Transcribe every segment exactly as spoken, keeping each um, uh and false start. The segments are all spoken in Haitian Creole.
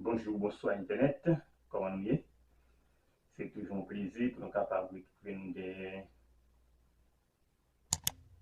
Bonjou, bonswa entènèt, kòman nou ye? Se toujou yon plezi pou nou kapab retwouve nou dèyè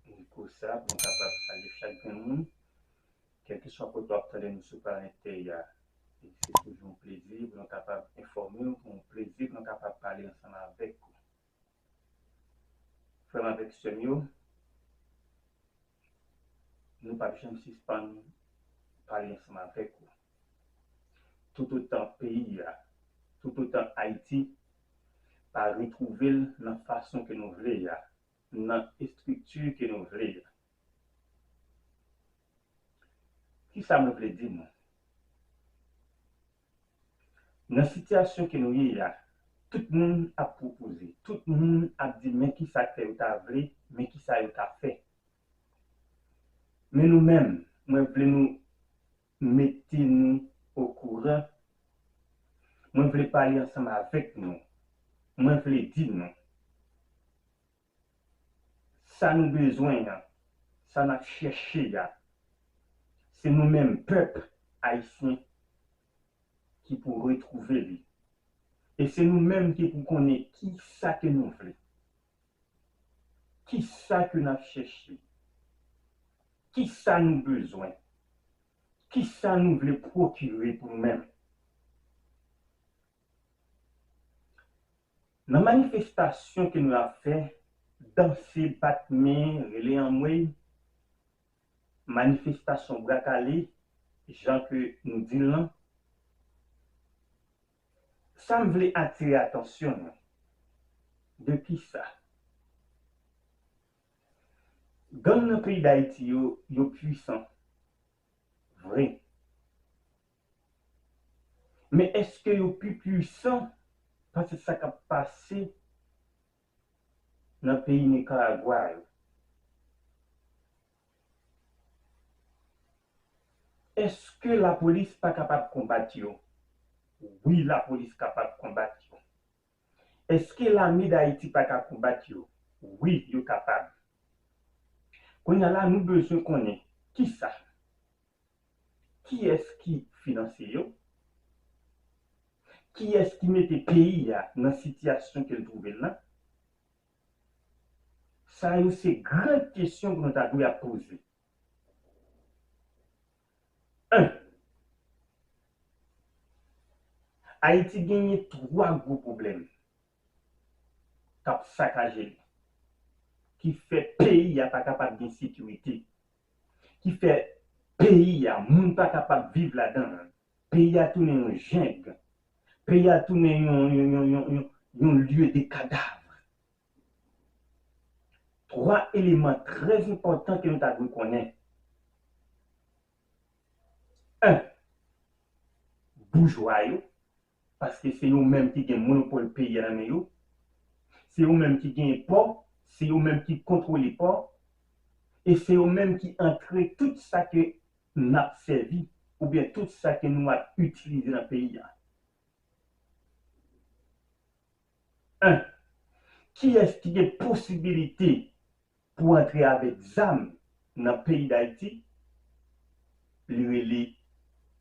mikwo sa, pou nou kapab salye chak grenn moun, kèlkeswa kote w ap tande nou sou planèt tè a. E se toujou yon plezi pou nou kapab enfòme w, yon plezi pou nou kapab pale ansanm avèk ou. Frè m avèk sè m yo, nou p ap janm sispann pale ansanm avèk ou. Toutotan peyi a, toutotan Ayiti pa retwouve l nan fason ke nou vle a, nan estrikti ke nou vle a. Kisa mwen vle di nou? Nan sitiyasyon ke nou ye a, tout moun ap pwopoze, tout moun ap di men kisa k fè yo ta vle, men kisa yo ta fè. Men nou menm, mwen vle nou mete nou okouran. Mwen vle pale ansanm avèk nou. Mwen vle di nou, sa nou bezwen an, sa n ap chèche a, se nou menm pèp ayisyen ki pou retwouve li. E se nou menm ki pou konnen kisa ke nou vle, kisa ke n ap chèche, kisa nou bezwen, kisa nou vle pwokire pou nou menm. Nan manifestasyon ke nou ap fè, danse, bat men, rele anmwey, manifestasyon bra kale, jan ke nou di l lan, sa m vle atire atansyon nou de kisa? Gang nan peyi Dayiti yo, yo pwisan, vre. Men èske yo pi pwisan pase sa k ap pase nan peyi Nikaragwa yo? Èske lapolis pa kapab konbat yo? Wi, lapolis kapab konbat yo. Èske lame Dayiti pa ka konbat yo? Wi, yo kapab. Kounye a la, nou bezwen konnen kisa? Kiyès ki finanse yo? Kiyès ki mete peyi a nan sitiyasyon ke l twouve l lan? Sa yo se gran kesyon pou nou ta dwe ap poze. En, Ayiti genyen twa gwo pwoblèm k ap sakaje li, ki fè peyi a pa kapab gen sekirite, ki fè peyi a, moun pa kapab viv ladan l. Peyi a tounen yon jeng. Peyi a tounen yon, yon, yon, yon, yon, yon lye de kadav. Twa eleman trè enpòtan ke nou ta dwe konnen. En, boujwa yo, paske se yo menm ki gen monopòl peyi a nan men yo. Se yo menm ki genyen pò, se yo menm ki kontwole pò, e se yo menm ki antre tout sa ke n ap sèvi, oubyen tout sa ke nou ap itilize nan peyi a. En, kiyès ki gen posibilite pou antre avèk zam nan peyi Dayiti? Li rele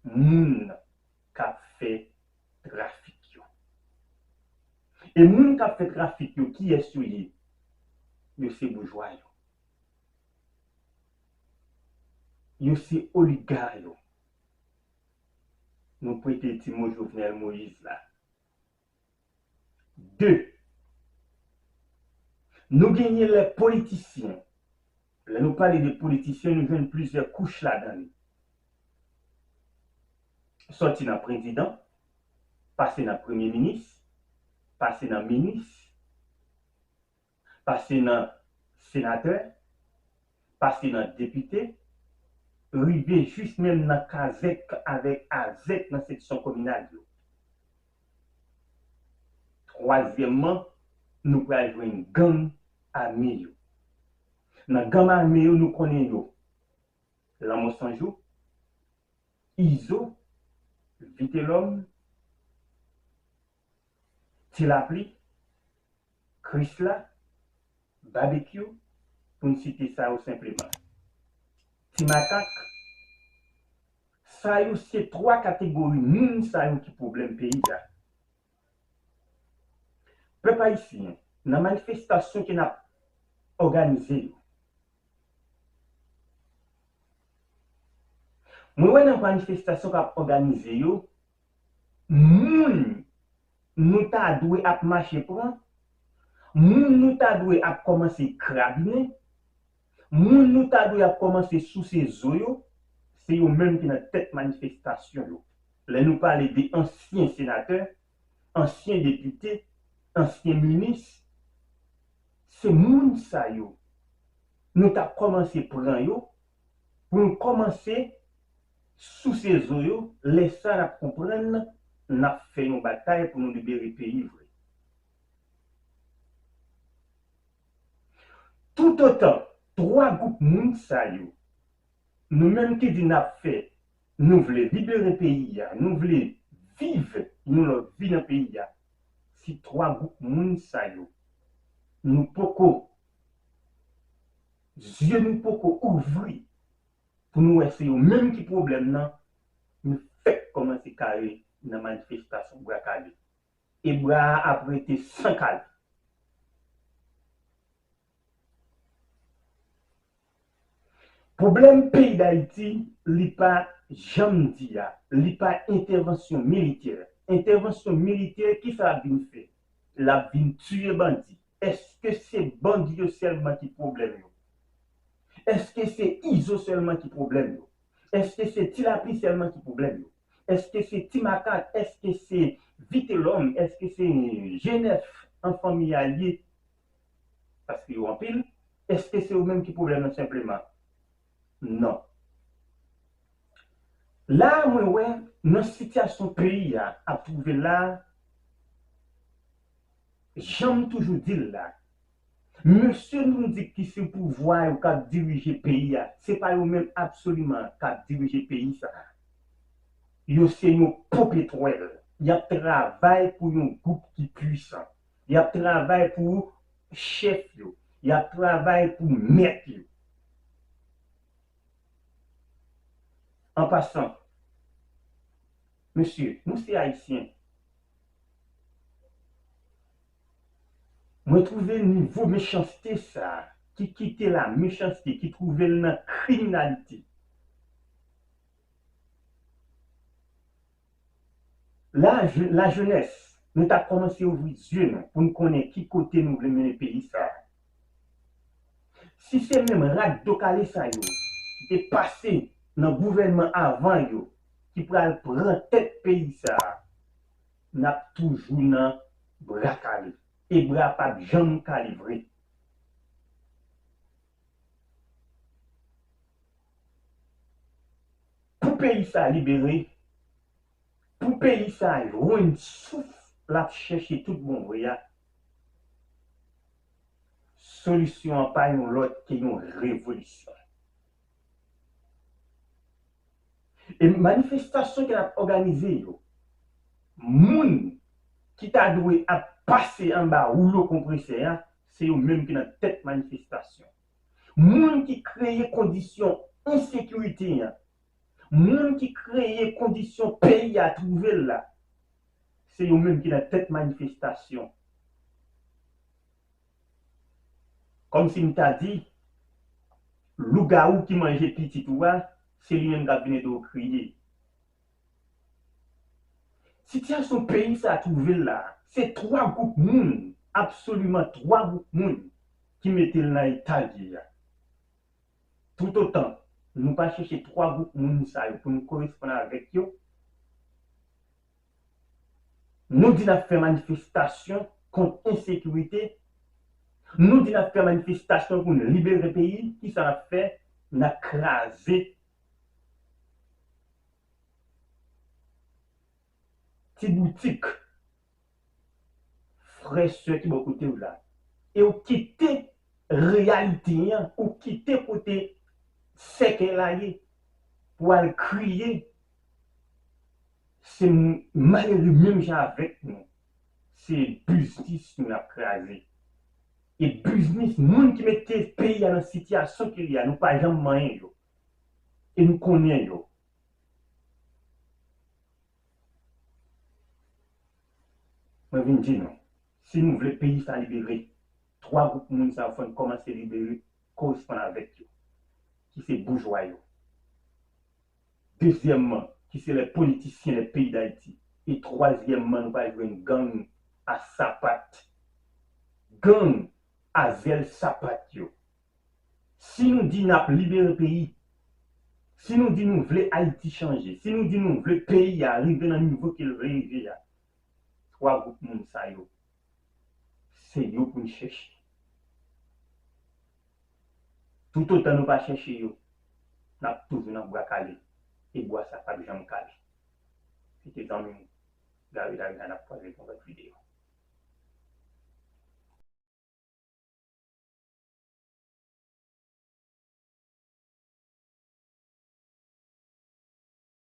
moun k ap fè trafik yo. E moun k ap fè trafik yo, kiyès yo ye? Yo se boujwa yo. Yo se oliga yo. Nou prete ti mo Jovenel Moïse la. De, nou genyen lè politisyen. Lè nou pale de politisyen, nou jwenn plizyè kouch ladan li. Sòti nan prezidan, pase nan premye minis, pase nan minis, pase nan senatè, pase nan depite, rive jis menm nan kazèk avèk azèk nan seksyon kominal yo. Twazyèmman, nou pral jwenn gang ame yo. Nan gang ame yo, nou konnen yo. Lanmò Sanjou, Izo, Vitelòm, Ti Lapli, Krisla, Babekyou, pou n site sa yo senpleman. Ti Makak, Sa yo se twa kategori moun sa yo ki pwoblèm peyi a. Pèp ayisyen, nan manifestasyon ke n ap òganize yo, mwen wè nan manifestasyon k ap òganize yo, moun nou ta dwe ap mache pran, moun nou ta dwe ap kòmanse krabinen, moun nou ta dwe ap kòmanse souse zo yo, se yo menm ki nan tèt manifestasyon yo. Lè nou pale de ansyen senatè, ansyen depite, ansyen minis, se moun sa yo nou t ap kòmanse pran yo pou nou kòmanse souse zo yo, lè sa n ap konprann n ap fè yon batay pou nou libere peyi vre. Toutotan twa gwoup moun sa yo, nou menm ki di n ap fè, nou vle libere peyi a, nou vle viv yon lòt vi nan peyi a, si twa gwoup moun sa yo, nou poko, zye nou poko ouvri pou nou wè se yo menm ki pwoblèm nan, nou fèk kòmanse kare nan manifestasyon bra kale. E bra a ap rete san kale. Pwoblèm peyi Dayiti, li pa jan m di a, li pa entèvansyon militè. Entèvansyon militè, kisa l ap vin fè? L ap vin tiye bandi. Èske se bandi yo sèlman ki pwoblèm yo? Èske se Izo sèlman ki pwoblèm yo? Èske se Ti Lapli sèlman ki pwoblèm yo? Èske se Ti Makak? Èske se Vitelòm? Èske se Jenèf an fanmi a l ye? Paske yo anpil. Èske se yo menm ki pwoblèm nan senpleman? Non. La a, mwen wè, nan sitiyasyon peyi a ap twouve l la, jan m toujou di l la, mesye nou di ki sou pouvwa yo k ap dirije peyi a, se pa yo menm absoliman k ap dirije peyi sa a. Yo se yon popetwèl. Y ap travay pou yon gwoup ki pwisan. Y ap travay pou chèf yo. Y ap travay pou mèt yo. An pasan, mesye, nou se Ayisyen. Mwen twouve nivo mechanste sa a, ki kite la mechanste, ki twouve l nan kriminalite. La, je- lajenès, nou ta kòmanse ouvri zye nou pou n konnen ki kote nou vle mennen peyi sa a. Si se menm rat do kale sa yo ki te pase nan gouvènman avan yo ki pral pran tèt peyi sa a, n ap toujou nan bra kale. E bra p ap janm kale vre. Pou peyi sa a libere, pou peyi sa a jwenn souf l ap chèche tout bon vre a, solisyon an pa yon lòt ke yon revolisyon. E manifestasyon ke n ap òganize yo, moun ki ta dwe ap pase anba woulo konpresè a, se yo menm ki nan tèt manifestasyon. Moun ki kreye kondisyon ensekirite a, moun ki kreye kondisyon peyi a twouve l la, se yo menm ki nan tèt manifestasyon. Kòmsi m ta di, lougawou ki manje pitit ou a, se li menm k ap vin ede w kriye. Sitiyasyon peyi sa a twouve l la, se twa gwoup moun, absoliman twa gwoup moun, ki mete l nan eta l ye a. Toutotan nou pa chèche twa gwoup moun sa yo pou nou koresponn avèk yo, nou di n ap fè manifestasyon kont ensekirite, nou di n ap fè manifestasyon pou n libere peyi, kisa n ap fè? N ap kraze ti boutik frè, sè ki bò kote w la, e w kite reyalite an, ou kite kote sèkèy la ye pou al kriye, se m- malere menm jan avèk nou. Se biznis nou n ap kraze. E biznis moun ki mete peyi a nan sitiyasyon ke li a, nou pa janm manyen yo. E nou konnen yo. N di nou, si nou vle peyi sa libere, twa gwoup moun sa yo fò n kòmanse libere, koresponn avèk yo, ki se boujwa yo. Dezyèmman, ki se lè politisyen lè peyi Dayiti. E twazyèmman, nou pral jwenn gang a sapat. Gang a zèl sapat yo. Si nou di n ap libere peyi, si nou di nou vle Ayiti chanje, si nou di nou vle peyi a rive nan nivo ke l vle rive a, twa gwoup moun sa yo, se yo pou n chèche. Toutotan nou pa chèche yo, n ap toujou nan bwa kale, e bwa sa p ap janm kale. Se te zanmi w, Gary Darian, n ap kwaze nan lòt videyo.